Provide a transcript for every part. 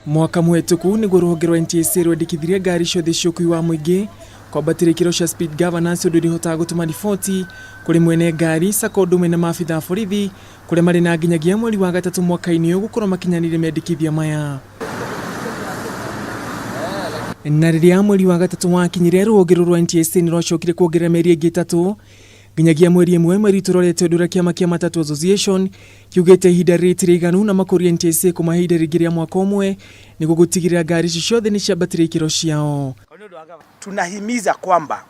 Mwaka mũhetũku nĩguo rũhonge rwa NTSA rwendekithirie ngari ciothe cia ũkui wa mũingĩ kwambatĩria ikĩro cia speed governors ũndũ irĩhotaga gũtũma riboti kũrĩ mwene ngari, sacco ũndũ ũmwe na maabitha a borithi kũrĩa marĩ na nginyagia mweri wa gatatũ mwaka-inĩ ũyũ gũkorwo makinyanĩirie mendekithia maya. Na rĩrĩa mweri wa gatatũ wakinyire, rũhonge rũrũ rwa NTSA nĩ rwacokire kuongerera mĩeri ĩngĩ ĩtatũ nginyagia mweri ĩmwe mweri tũrorete ũndũ ũrĩa kĩama kĩa Matatu Association kiugĩte ihinda rĩrĩ ti rĩiganu na makũria NTSA kũmahe ihinda rĩngĩ rĩa mwaka ũmwe nĩguo gũtigĩrĩra ngari ici ciothe nĩ ciambatĩria ikĩro ciao. Tunahimiza kwamba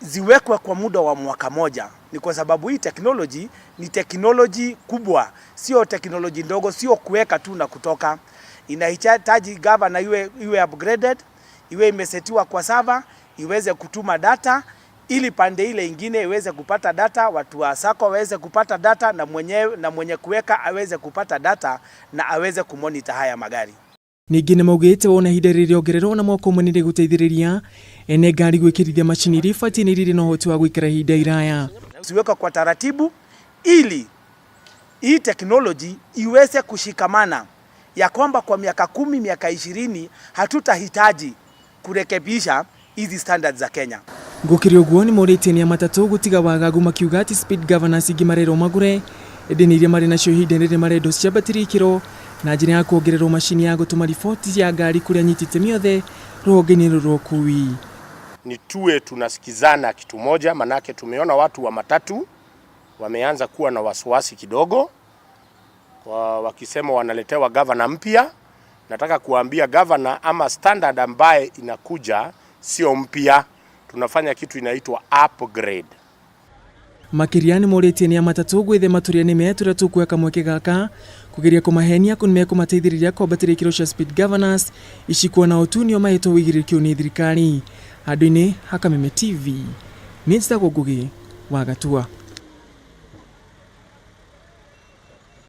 ziwekwe kwa muda wa mwaka moja, ni kwa sababu hii technology ni technology kubwa, sio technology ndogo, sio kuweka tu na kutoka. Inahitaji governor iwe upgraded, iwe imesetiwa kwa server, iweze kutuma data ili pande ile ingine iweze kupata data, watu wa sacco waweze kupata data na mwenye kuweka aweze kupata data na aweze kumonitor haya magari. Ningĩ nĩ maugĩte wona ihinda rĩrĩongererwo na mwaka ũmwe nĩ rĩgũteithĩrĩria ene ngari gwĩkĩrithia macini iria ibatiĩ na iria irĩ na ũhoti wa gũikara ihinda iraya. Ziwekwe kwa taratibu ili hii technology iweze kushikamana ya kwamba kwa miaka 10, miaka 20 hatutahitaji kurekebisha hizi standards za Kenya. Gũkĩrĩ ũguo nĩ morĩtie nĩ a matatũ gũtiga wagagu makiuga atĩ speed governors ingĩ marerwo magũre ĩndĩ nĩ iria marĩ nacio ihinda rĩrĩ marendwo ciambatĩrie ikĩro na njĩra ya kuongererwo macini ya gũtũma riboti ya ngari kũrĩ anyiti itemi othe rũhonge-inĩ rũrũ rwa ũkui. Ni tuwe tunasikizana kitu moja, manake tumeona watu wa matatu wameanza kuwa na wasiwasi kidogo kwa wakisema wanaletewa gavana mpya. Nataka kuambia gavana ama standard ambaye inakuja sio mpya, tunafanya kitu inaitwa upgrade. Makĩria nĩ morĩtie nĩ a matatũ gwĩthema tũrĩa nĩme tũrĩa tũkuoya kamweke gaka kũgeria kũmahenia kũ nĩmekũmateithĩrĩria kwambatĩria ikĩro cia speed governors ici kuona o tu nĩo mahetwo ũigĩrĩrĩki ũyũ nĩ thirikari. Handũ-inĩ ha Kameme TV, niĩ njĩtagwo Ngugi wa Gatua.